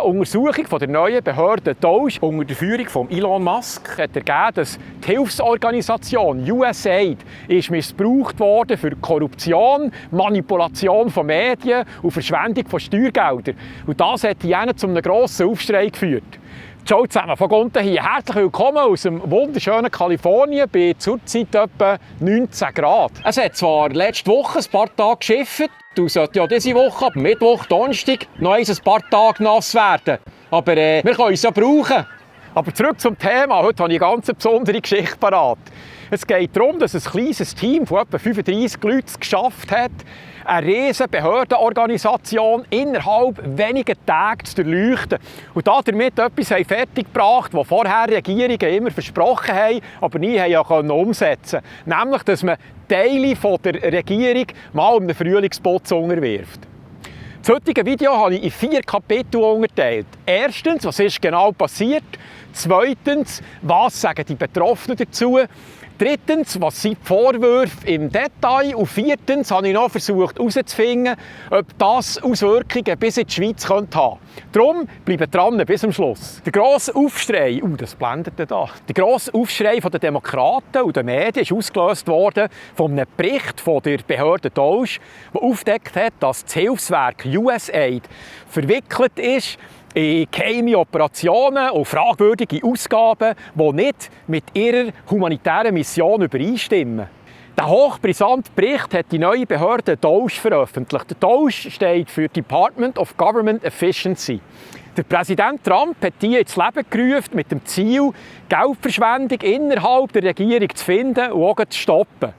Untersuchung von der neuen Behörde DOGE unter der Führung von Elon Musk hat ergeben, dass die Hilfsorganisation USAID ist missbraucht worden für Korruption, Manipulation von Medien und Verschwendung von Steuergeldern. Und das hat hier zu einem grossen Aufschrei geführt. Ciao zusammen, von unten hier. Herzlich willkommen aus dem wunderschönen Kalifornien bei zurzeit etwa 19 Grad. Es hat zwar letzte Woche ein paar Tage geschifft, du solltest ja diese Woche, ab Mittwoch, Donnerstag, noch ein paar Tage nass werden. Aber wir können es ja brauchen. Aber zurück zum Thema. Heute habe ich eine ganz besondere Geschichte parat. Es geht darum, dass ein kleines Team von etwa 35 Leuten es geschafft hat, eine riesige Behördenorganisation innerhalb weniger Tage zu durchleuchten. Und damit etwas fertiggebracht, was vorher Regierungen immer versprochen haben, aber nie umsetzen konnten. Nämlich, dass man Teile der Regierung mal einem Frühlingsputz unterwirft. Das heutige Video habe ich in 4 Kapitel unterteilt. Erstens, was ist genau passiert? Zweitens, was sagen die Betroffenen dazu? Drittens, was sind die Vorwürfe im Detail? Und viertens habe ich noch versucht herauszufinden, ob das Auswirkungen bis in die Schweiz haben könnte. Darum bleibt dran bis zum Schluss. Der grosse Aufschrei, das blendet da. Der grosse Aufschrei der Demokraten und der Medien ist ausgelöst worden von einem Bericht von der Behörde DOGE, der aufgedeckt hat, dass das Hilfswerk USAID verwickelt ist in geheime Operationen und fragwürdige Ausgaben, die nicht mit ihrer humanitären Mission übereinstimmen. Der hochbrisante Bericht hat die neue Behörde DOGE veröffentlicht. Der DOGE steht für Department of Government Efficiency. Der Präsident Trump hat die ins Leben gerufen mit dem Ziel, Geldverschwendung innerhalb der Regierung zu finden und auch zu stoppen.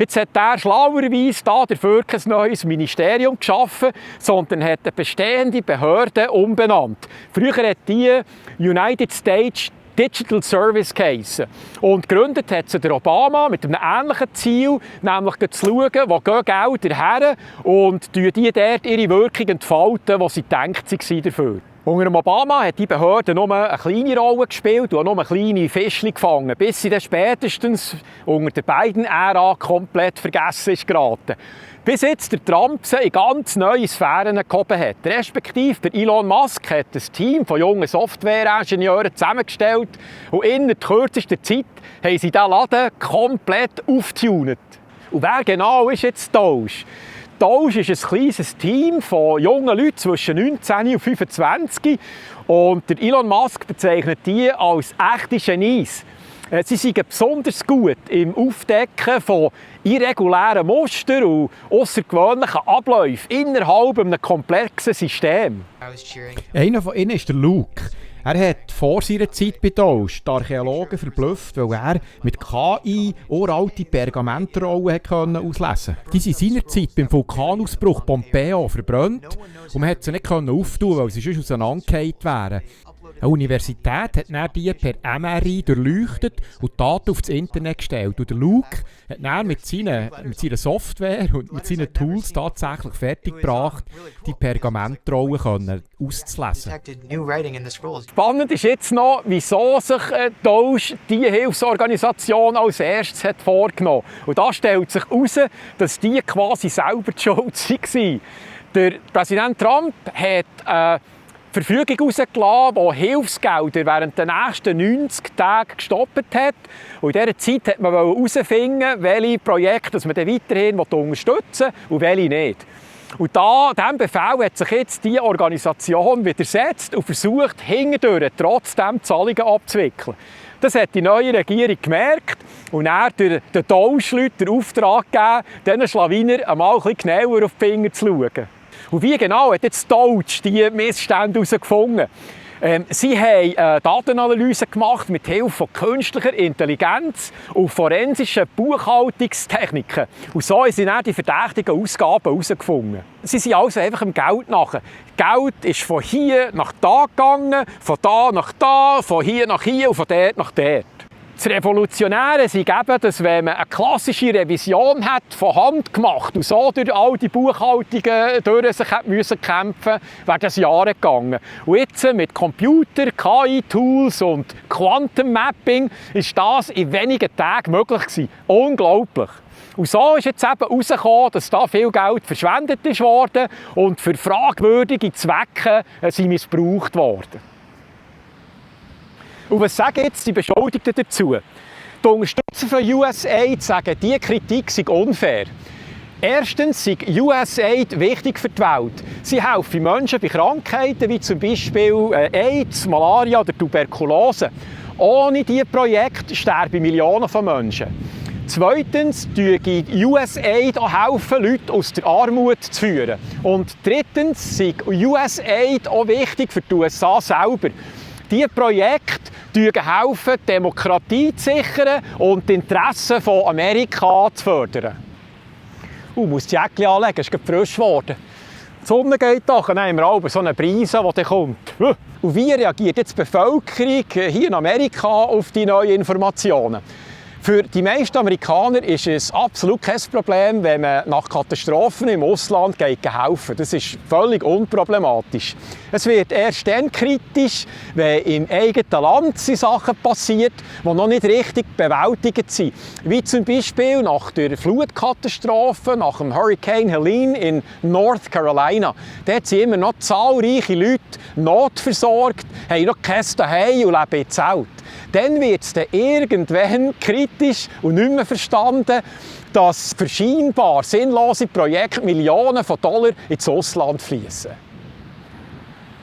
Jetzt hat er schlauerweise dafür kein neues Ministerium geschaffen, sondern hat eine bestehende Behörde umbenannt. Früher hat die United States Digital Service geheissen. Und gegründet hat sie der Obama mit einem ähnlichen Ziel, nämlich zu schauen, wo gehen Gelder her und die dort ihre Wirkung entfalten, die sie gedacht waren dafür. Unter dem Obama hat die Behörde nur eine kleine Rolle gespielt und auch nur kleine Fischchen gefangen, bis sie dann spätestens unter der Biden-Ära komplett vergessen ist geraten. Bis jetzt der Trump sie in ganz neue Sphären gehoben hat. Respektive der Elon Musk hat ein Team von jungen Software-Ingenieuren zusammengestellt und innerhalb kürzester Zeit haben sie diesen Laden komplett aufgetunet. Und wer genau ist jetzt DOGE? DOGE ist ein kleines Team von jungen Leuten zwischen 19 und 25 und der Elon Musk bezeichnet die als echte Genies. Sie sind besonders gut im Aufdecken von irregulären Mustern und außergewöhnlichen Abläufen innerhalb eines komplexen Systems. Einer von ihnen ist der Luke. Er hat vor seiner Zeit bei DOGE die Archäologen verblüfft, weil er mit KI uralte Pergamentrollen auslesen konnte. Die sind seinerzeit beim Vulkanausbruch Pompeo verbrannt und man konnte sie nicht auftun, weil sie sonst auseinandergefallen wären. Eine Universität hat dann die per MRI durchleuchtet und Daten auf das Internet gestellt. Und der Luke hat dann mit seiner Software und mit seinen Tools tatsächlich fertiggebracht, die Pergamentrollen auszulesen. Spannend ist jetzt noch, wieso sich DOGE diese Hilfsorganisation als erstes hat vorgenommen hat. Und da stellt sich heraus, dass die quasi selber die Schuld waren. Der Präsident Trump hat Verfügung herausgelassen, die Hilfsgelder während der nächsten 90 Tage gestoppt hat. Und in dieser Zeit hat man herausfinden, welche Projekte man dann weiterhin unterstützen will und welche nicht. Und diesem Befehl hat sich jetzt diese Organisation widersetzt und versucht, hintendurch trotzdem Zahlungen abzuwickeln. Das hat die neue Regierung gemerkt und dann den DOGE-Leuten den Auftrag gegeben, diesen Schlawiner einmal ein bisschen genauer auf die Finger zu schauen. Und wie genau hat jetzt DOGE diese Missstände herausgefunden? Sie haben Datenanalysen gemacht mit Hilfe von künstlicher Intelligenz und forensischen Buchhaltungstechniken. Und so haben sie dann die verdächtigen Ausgaben herausgefunden. Sie sind also einfach dem Geld nach. Geld ist von hier nach da gegangen, von da nach da, von hier nach hier und von dort nach dort. Das Revolutionäre ist eben, dass wenn man eine klassische Revision hat, von Hand gemacht und so durch all die Buchhaltungen durch sich müssen kämpfen, wäre das Jahre gegangen. Und jetzt mit Computer, KI-Tools und Quantum Mapping ist das in wenigen Tagen möglich gewesen. Unglaublich. Und so ist jetzt eben herausgekommen, dass da viel Geld verschwendet ist worden und für fragwürdige Zwecke sind missbraucht worden. Und was sagen jetzt die Beschuldigten dazu? Die Unterstützer von USAID sagen, diese Kritik sei unfair. Erstens sei USAID wichtig für die Welt. Sie helfen Menschen bei Krankheiten wie zum Beispiel AIDS, Malaria oder Tuberkulose. Ohne diese Projekte sterben Millionen von Menschen. Zweitens helfen USAID auch helfen, Leute aus der Armut zu führen. Und drittens sei USAID auch wichtig für die USA selber. Diese Projekte helfen, Demokratie zu sichern und die Interessen von Amerika zu fördern. Muss die Jäckchen anlegen, es ist gerade frisch geworden. Die Sonne geht doch, dann haben wir auch so eine Brise, die kommt. Und wie reagiert jetzt die Bevölkerung hier in Amerika auf die neuen Informationen? Für die meisten Amerikaner ist es absolut kein Problem, wenn man nach Katastrophen im Ausland helfen. Das ist völlig unproblematisch. Es wird erst dann kritisch, wenn im eigenen Land Sachen passieren, die noch nicht richtig bewältigt sind. Wie zum Beispiel nach der Flutkatastrophe, nach dem Hurricane Helene in North Carolina. Dort sind immer noch zahlreiche Leute notversorgt, haben noch kein Zuhause und leben in Zelt. Dann wird es dann irgendwann kritisch und nicht mehr verstanden, dass für scheinbar sinnlose Projekte Millionen von Dollar ins Ausland fließen.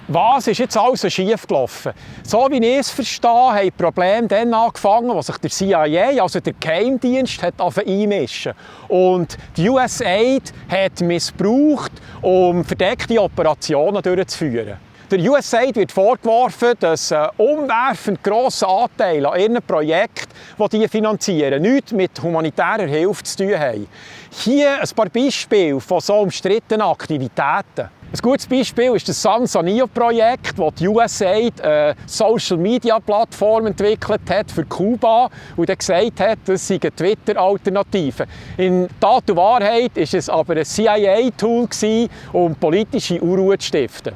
Was ist jetzt also schief gelaufen? So wie ich es verstehe, haben die Probleme dann angefangen, als sich der CIA, also der Geheimdienst, einmischen. Und die USAID hat missbraucht, um verdeckte Operationen durchzuführen. Der USAID wird vorgeworfen, dass ein umwerfend grosser Anteil an ihren Projekten, die sie finanzieren, nichts mit humanitärer Hilfe zu tun haben. Hier ein paar Beispiele von so umstrittenen Aktivitäten. Ein gutes Beispiel ist das Sansanio-Projekt, das die USAID eine Social-Media-Plattform entwickelt hat für Kuba und dann gesagt hat, das sei eine Twitter-Alternative. In Tat und Wahrheit war es aber ein CIA-Tool, um politische Unruhe zu stiften.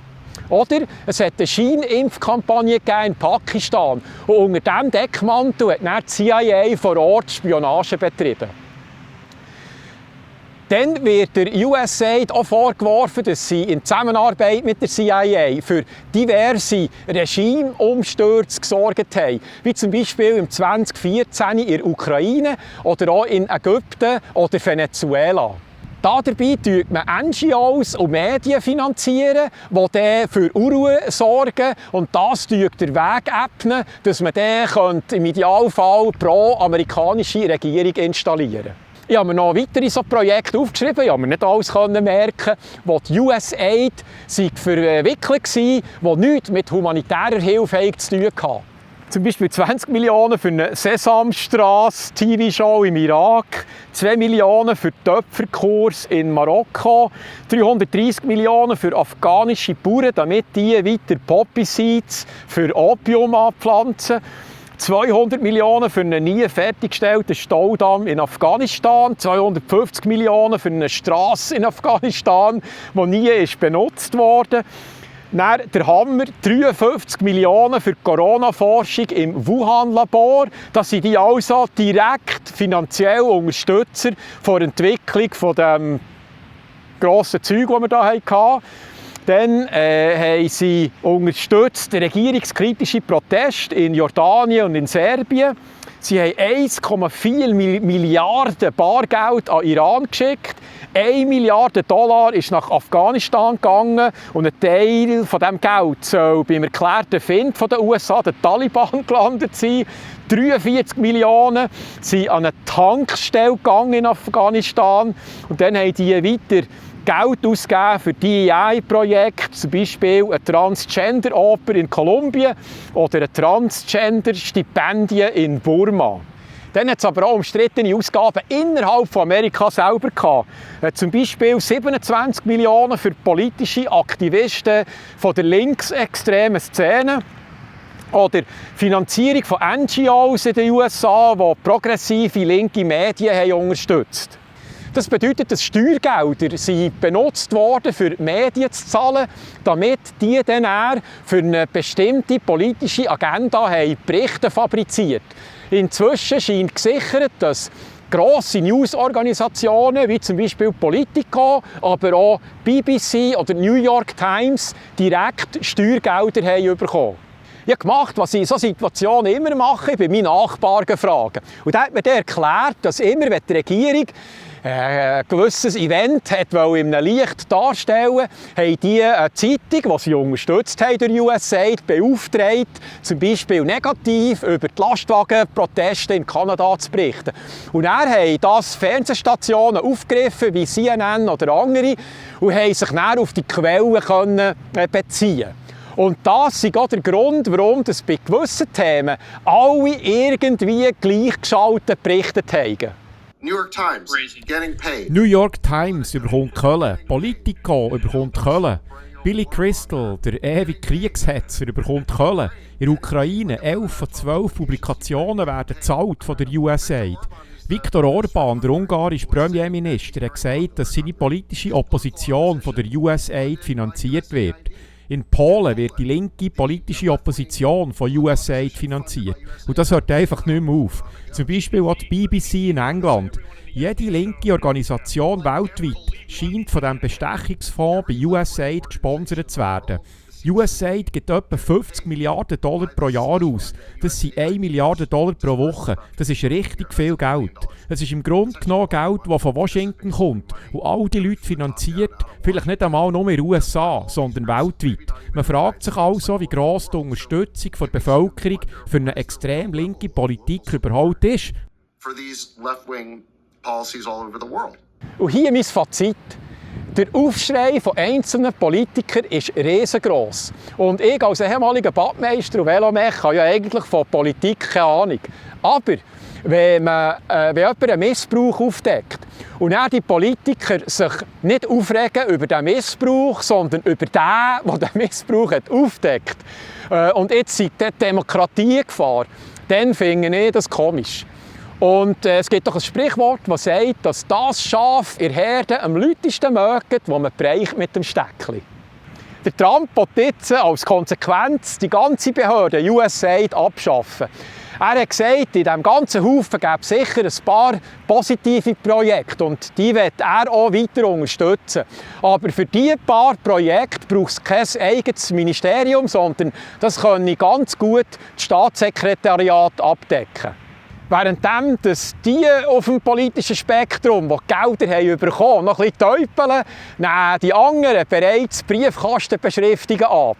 Oder es hat eine Scheinimpfkampagne in Pakistan und unter diesem Deckmantel hat dann die CIA vor Ort Spionage betrieben. Dann wird der USAID auch vorgeworfen, dass sie in Zusammenarbeit mit der CIA für diverse Regimeumstürze gesorgt haben, wie zum Beispiel im 2014 in der Ukraine oder auch in Ägypten oder Venezuela. Dabei finanziert man NGOs und Medien, die dann für Unruhe sorgen und das den Weg ebnen, dass man dann im Idealfall pro-amerikanische Regierung installieren kann. Ich habe mir noch weitere so Projekte aufgeschrieben, ich habe mir nicht alles merken, wo die USAID verwickelt war, die nichts mit humanitärer Hilfe zu tun hatten. Zum Beispiel 20 Millionen für eine Sesamstrasse-TV-Show im Irak, 2 Millionen für den Töpferkurs in Marokko, 330 Millionen für afghanische Bauern, damit die weiter Poppy Seeds für Opium anpflanzen, 200 Millionen für einen nie fertiggestellten Staudamm in Afghanistan, 250 Millionen für eine Strasse in Afghanistan, die nie benutzt wurde. Dann der Hammer, 53 Millionen für die Corona-Forschung im Wuhan-Labor. Das sind die also direkt finanziell Unterstützer der Entwicklung von dem grossen Zeug, das wir hier hatten. Dann haben sie unterstützt den regierungskritischen Protest in Jordanien und in Serbien. Sie haben 1,4 Milliarden Bargeld an Iran geschickt. 1 Milliarde Dollar ist nach Afghanistan gegangen und ein Teil von diesem Geld soll beim erklärten Find von den USA, den Taliban, gelandet sein. 43 Millionen sind an eine Tankstelle gegangen in Afghanistan und dann haben die weiter Geld ausgeben für DEI-Projekte, zum Beispiel eine Transgender-Oper in Kolumbien oder eine Transgender-Stipendien in Burma. Dann hat es aber auch umstrittene Ausgaben innerhalb von Amerika selber gehabt. Zum Beispiel 27 Millionen für politische Aktivisten von der linksextremen Szene. Oder Finanzierung von NGOs in den USA, die progressive linke Medien haben unterstützt. Das bedeutet, dass Steuergelder sind benutzt worden, für Medien zu zahlen, damit die dann für eine bestimmte politische Agenda Berichte fabriziert. Inzwischen scheint gesichert, dass grosse News-Organisationen, wie zum Beispiel Politico, aber auch BBC oder New York Times, direkt Steuergelder haben bekommen. Ich habe gemacht, was ich in solchen Situationen immer mache, bei meinen Nachbarn gefragt. Und er hat mir dann erklärt, dass immer, wenn die Regierung ein gewisses Event in einem Licht darstellen, haben die eine Zeitung, die sie unterstützt haben durch USAID, beauftragt, zum Beispiel negativ über die Lastwagenproteste in Kanada zu berichten. Und dann haben das Fernsehstationen aufgegriffen, wie CNN oder andere, und haben sich dann auf die Quellen beziehen. Und das ist auch der Grund, warum das bei gewissen Themen alle irgendwie gleichgeschaltet berichtet haben. New York Times getting paid. New York Times überkommt Köln, Politico überkommt Köln, Billy Crystal, der ewige Kriegshetzer, überkommt Köln. In der Ukraine 11 von 12 Publikationen werden gezahlt von der USAID. Viktor Orbán, der ungarische Premierminister, hat gesagt, dass seine politische Opposition von der USAID finanziert wird. In Polen wird die linke politische Opposition von USAID finanziert. Und das hört einfach nicht mehr auf. Zum Beispiel auch die BBC in England. Jede linke Organisation weltweit scheint von diesem Bestechungsfonds bei USAID gesponsert zu werden. USAID gibt etwa 50 Milliarden Dollar pro Jahr aus. Das sind 1 Milliarde Dollar pro Woche. Das ist richtig viel Geld. Es ist im Grunde genommen Geld, das von Washington kommt und all die Leute finanziert, vielleicht nicht einmal nur in den USA, sondern weltweit. Man fragt sich also, wie gross die Unterstützung der Bevölkerung für eine extrem linke Politik überhaupt ist. For these left-wing policies all over the world. Und hier mein Fazit. Der Aufschrei von einzelnen Politikern ist riesengroß. Und ich als ehemaliger Badmeister und Velomech habe ja eigentlich von Politik keine Ahnung. Aber wenn jemand einen Missbrauch aufdeckt und dann die Politiker sich nicht aufregen über den Missbrauch, sondern über den, der den Missbrauch hat aufdeckt, und jetzt sei die Demokratie Gefahr, dann finde ich das komisch. Und es gibt doch ein Sprichwort, das sagt, dass das Schaf in der Herde am lautesten mögt, das man breicht mit dem Steckli. Der Trump will jetzt als Konsequenz die ganze Behörde USAID abschaffen. Er hat gesagt, in diesem ganzen Haufen gäbe es sicher ein paar positive Projekte und die wird er auch weiter unterstützen. Aber für diese paar Projekte braucht es kein eigenes Ministerium, sondern das können ganz gut das Staatssekretariat abdecken. Währenddem, dass die auf dem politischen Spektrum, die Gelder haben bekommen, noch ein bisschen täupeln, nehmen die anderen bereits Briefkastenbeschriftungen ab.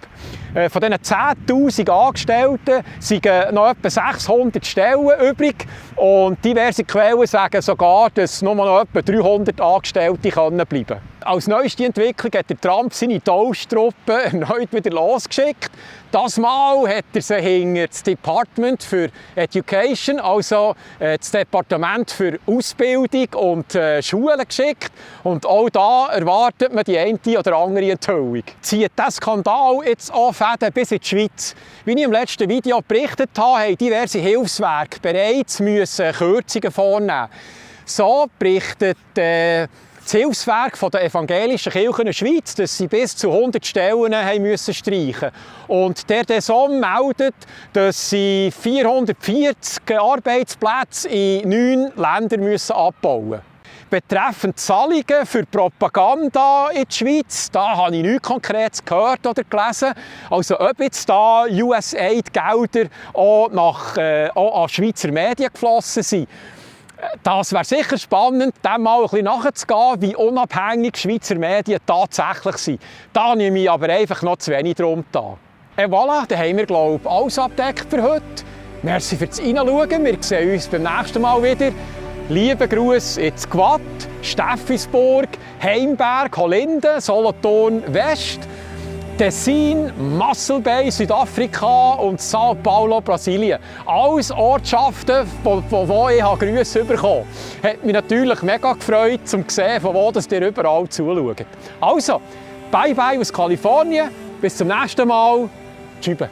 Von diesen 10'000 Angestellten sind noch etwa 600 Stellen übrig und diverse Quellen sagen sogar, dass nur noch etwa 300 Angestellte bleiben können. Als neueste Entwicklung hat der Trump seine Tauschtruppen erneut wieder losgeschickt. Das Mal hat er sie hinter das Department für Education, also das Departement für Ausbildung und Schulen geschickt. Und auch da erwartet man die eine oder andere Enthüllung. Zieht dieser Skandal jetzt auch Fäden bis in die Schweiz? Wie ich im letzten Video berichtet habe, haben diverse Hilfswerke bereits Kürzungen vornehmen. So berichtet das Hilfswerk der evangelischen Kirchen in der Schweiz, dass sie bis zu 100 Stellen haben müssen streichen. Und der DESOM meldet, dass sie 440 Arbeitsplätze in 9 Ländern müssen abbauen müssen. Betreffend Zahlungen für Propaganda in der Schweiz, da habe ich nichts Konkretes gehört oder gelesen. Also ob jetzt da USAID-Gelder auch an Schweizer Medien geflossen sind. Das wäre sicher spannend, dem mal ein bisschen nachzugehen, wie unabhängig Schweizer Medien tatsächlich sind. Da nehme ich aber einfach noch zu wenig drum da. Voilà, dann haben wir, glaube ich, alles abgedeckt für heute. Merci fürs Reinschauen. Wir sehen uns beim nächsten Mal wieder. Liebe Grüße ins Gwatt, Steffisburg, Heimberg, Holinden, Solothurn West, Tessin, Muscle Bay, Südafrika und São Paulo, Brasilien. Alles Ortschaften, von wo ich Grüße bekommen habe. Hat mich natürlich mega gefreut, um zu sehen, von wo ihr überall zuschaut. Also, bye bye aus Kalifornien, bis zum nächsten Mal. Tschüss.